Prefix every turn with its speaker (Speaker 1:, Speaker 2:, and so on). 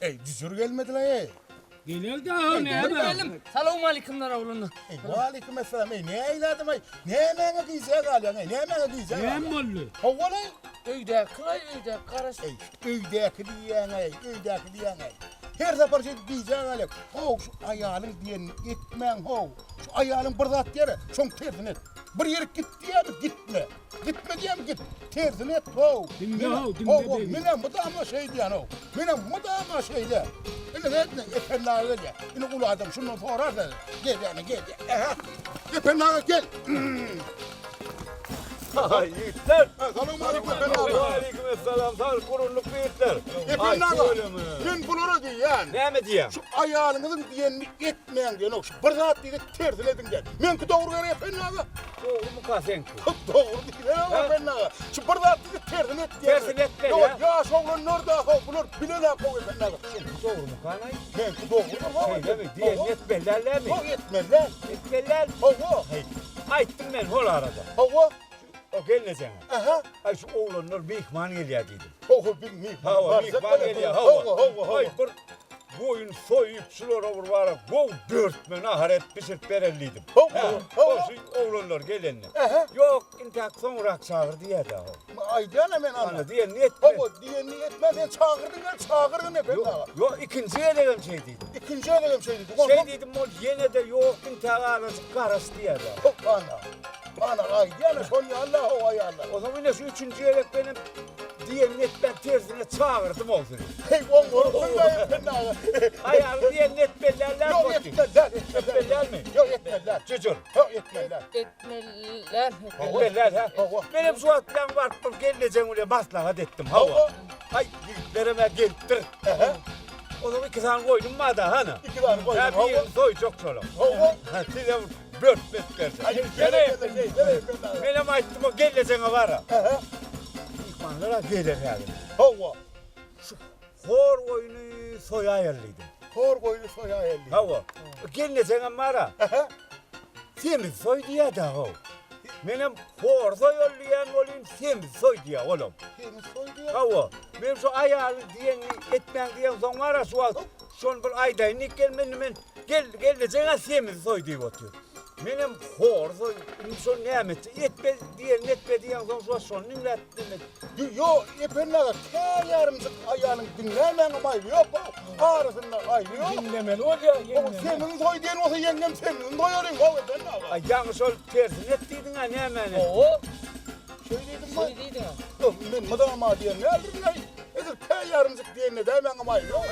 Speaker 1: Eý, jüjür gelmediler eý.
Speaker 2: Geler daha näme?
Speaker 3: Geldim. Salowmalikumlar oglanlar.
Speaker 1: Eý, waleýkim esselam. Eý, näýlädim eý? Nämäňe gijä galýaň eý? Nämäňe gijä galýaň?
Speaker 2: Näme boldy?
Speaker 1: Hawa-laý.
Speaker 3: Öýdäki-laý öýdäki garaş.
Speaker 1: Eý, öýdäki diýýäň eý, öýdäki diýýäň eý. Her sapar şeýdip gijä galýaň. How, şu aýalyň diýenini etmäň how. Şu aýalyň bir zat diýer, şoň tersini et. Bir ýerik git diýýärmi, gitme. Gitme diýýän git. Tersini et how.
Speaker 2: Diňle how, diňle
Speaker 1: Hawa,
Speaker 2: begi.
Speaker 1: menem mydama şeý diýýän how. Menem mydama şeýle. Indi nätme, Ependi aga gelýär. Indi uly adam şundan sorar-da. Gel ýana, gel. Ähä. Ependi aga gel.
Speaker 4: Haý, ýigitler.
Speaker 1: Salowmaleýkim Ependi aga.
Speaker 4: Waleýkim esselam, saglyk gurunlyk ýigitler.
Speaker 1: Ependi aga, men bulara diýýän.
Speaker 4: Näme diýýäň?
Speaker 1: Şu aýalyňyzyň diýenini etmäň diýenok. Şu bir zat diýse tersini ediň diýen. Meňki dogry gerek Ependi aga.
Speaker 4: Dogrumyka seňki?
Speaker 1: Dogry diýlen Ependi aga. Şu bir zat diýse tersini et diýen.
Speaker 4: Tersini etmeli,
Speaker 1: Ýok,
Speaker 4: ha?
Speaker 1: ýaş oglanlar da ho, bular bilenok ho Ependi aga.
Speaker 4: Dogrumyka naý?
Speaker 1: Meňki dogrudyr ho.
Speaker 4: Şeýlemi? Diýenini etmelilermi?
Speaker 1: Ýok, etmeliler.
Speaker 4: Etmeliler.
Speaker 1: Hawa.
Speaker 4: Heý, aýtdym men hol arada.
Speaker 1: Hawa.
Speaker 4: O gelnejeňe.
Speaker 1: Aha.
Speaker 4: Aý şu oglanlar myhman gelýär diýdim.
Speaker 1: Hawa, bir myhman.
Speaker 4: Hawa, myhman gelýär. Hawa.
Speaker 1: Hawa, hawa, hawa.
Speaker 4: Aý bir goýun soýup şulara bir bara gowy dörtme nahar et bişirip bereli diýdim.
Speaker 1: Hawa, hawa.
Speaker 4: Şu oglanlar gelende.
Speaker 1: Aha.
Speaker 4: Ýok, intäk soňrak çagyr diýýär-dä ho.
Speaker 1: Aýdýan-a men ana.
Speaker 4: Ana diýenini etme.
Speaker 1: Hawa, diýenini etme, sen çagyrdyň, gel çagyrgyn Ependi aga.
Speaker 4: Ýok, ikinji gezegem şeý diýdim.
Speaker 1: Ikinji gezegem şeý diýdi.
Speaker 4: Şeý diýdim, ol ýene-de ýok, intäk azajyk garaş diýýär-dä.
Speaker 1: Hop, ana. Ana, aýdýan-a şon ýaly-la ho aýallar.
Speaker 4: Onsoň ine şu üçünji gezek menem diýenini etmän tersine çagyrdym ol sizi.
Speaker 1: Heý, oňňurypsyň-da Ependi aga.
Speaker 4: Aýalyň diýenini etmeliler
Speaker 1: Ýok, etmeliler, etmeliler.
Speaker 4: Etmelilermi?
Speaker 1: Ýok, etmeliler.
Speaker 4: Jüjür.
Speaker 1: Ýok, etmeliler.
Speaker 3: Etmeliler.
Speaker 4: Etmeliler, hä?
Speaker 1: Hawa.
Speaker 4: Menem şu wagt bilen baryp bir gelnejeň bilen maslahat etdim. Hawa. Aý, ýigitlerem-ä gelipdir.
Speaker 1: Ähä.
Speaker 4: Onuň iki sany goýnum bar-da, hany.
Speaker 1: Iki sany goýnum,
Speaker 4: Hä,
Speaker 1: hawa.
Speaker 4: birini soýjak şolaň.
Speaker 1: Hawa.
Speaker 4: Hä, size bir börtme edip berjek.
Speaker 1: Aý, berekella, şeýle Ependi aga.
Speaker 4: Menem aýtdym, o gelnejeňe bar-a.
Speaker 1: Ähä.
Speaker 4: Myhmanlar-a geler häzir.
Speaker 1: Hawa.
Speaker 4: Şu hor goýny soýaýaly diýdim.
Speaker 1: Hor goýny soýaýaly diýdim.
Speaker 4: Hawa. Gelnejeňem bar-a.
Speaker 1: Ähä.
Speaker 4: Semiz soý diýýär-dä how. Menem hor soýaly diýýän bolýyn, semiz soý diýýär olam.
Speaker 1: Semiz soý diýýär?
Speaker 4: Hawa. Men şu aýalyň diýenini etmäň diýensoň bar-a şu wagt şony bir aýdaýyn diýip geldim. Indi men gel, gelnejeň-ä semiz soý diýip otyr. Menem hor soý, indi şony näme etjek? Etme diýenini etme diýensoň şu wagt şony diňläp diňläp.
Speaker 1: Ýok, Ependi aga, kä ýarymjyk aýalyň diňläýmäňem aýby ýok, arasynda aýby ýok.
Speaker 2: Diňlemeli bolýar, ýeňňem.
Speaker 1: Semizi soý diýen bolsa ýeňňem semizini soýalyň, how Ependi aga.
Speaker 4: Aý, ýaňy şol tersini et diýdiň-ä, nämäni?
Speaker 3: Hawa.
Speaker 1: Şeý diýdimmi?
Speaker 3: Şeý diýdiň-ä.
Speaker 1: Ýok, men mydama diýen däldirin-aý. Edil kä ýarymjyk diýenine däýmäňem aýby ýok.